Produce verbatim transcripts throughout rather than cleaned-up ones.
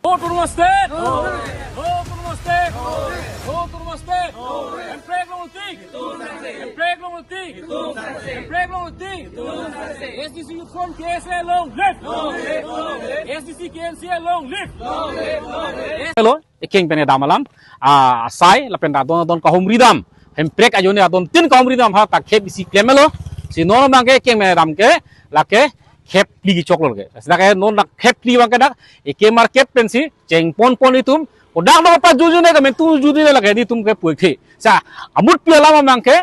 Autonomous State! Autonomous State! Autonomous State! Hemprek longletik! Hemprek longletik! Hemprek longletik! S D C Youth Front K S A long live! S D C K N C A long live! Hello, ekeng pen kedam alam, ah, asai, lapen adon adon kahumri dam. Hemprek ajoine adon tin kahumri dam ha ta khep isi klemlo. Si non abangke ekeng pen kedam ke, lake khep phli kechoklo ke. Lake non dak khep phli abangke dak, eke market pensi, chengpon pon itum, o dak no pa jujune ke mentu jujune lake di itum ke puike. Sa, amut pi alam abangke,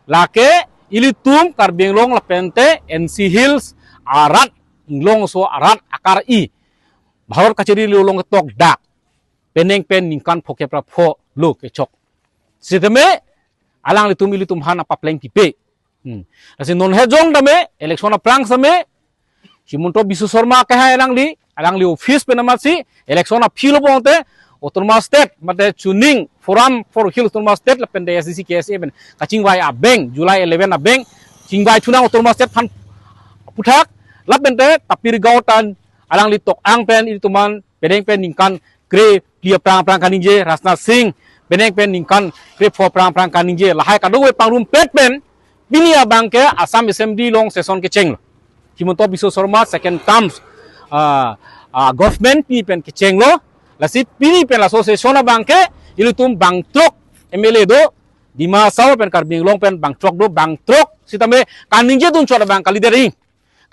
lake ilitum Karbi Anglong lapente N C Hills arat, inglongso arat akar-i. Bharat kachiri lo long tok dak. Penang pen ningkan phokep ra pho lo kechok. Sitame, alanglitum ilitum aphan apapleng pipe. Hmm. Lasi non hejong tame, election aphrang same, Himanta Biswa Sarma kehai alangli, alangli office pen amatsi, election aphi lo bonte, Autonomous State, mate Chuning Forum for Hill Autonomous State, lapente S D C K S A pen, kachingvai abeng, July eleven abeng, chingvai chunang Autonomous State aphan aputhak, lapente Tapir Gao tan, alangli tok-ang pen, ilitum aphan, penang pen ningkan kre phli aphrang aphrang kaningje, Rajnath Singh, penang pen ningkan kre pho aphrang aphrang kaningje, lahai kadokave pangrumpet pen, pini abangke Assam Assembly along session kechenglo. Himanta Biswa Sarma second terms, ah, ah, government pini pen kechenglo. Lasi pini pen laso session abangke ilitum bangthrok M L A do, Dima Hasao pen Karbi Anglong pen bangthrok do, bangthrok sitame kaningje dunchot abang kalidet ri.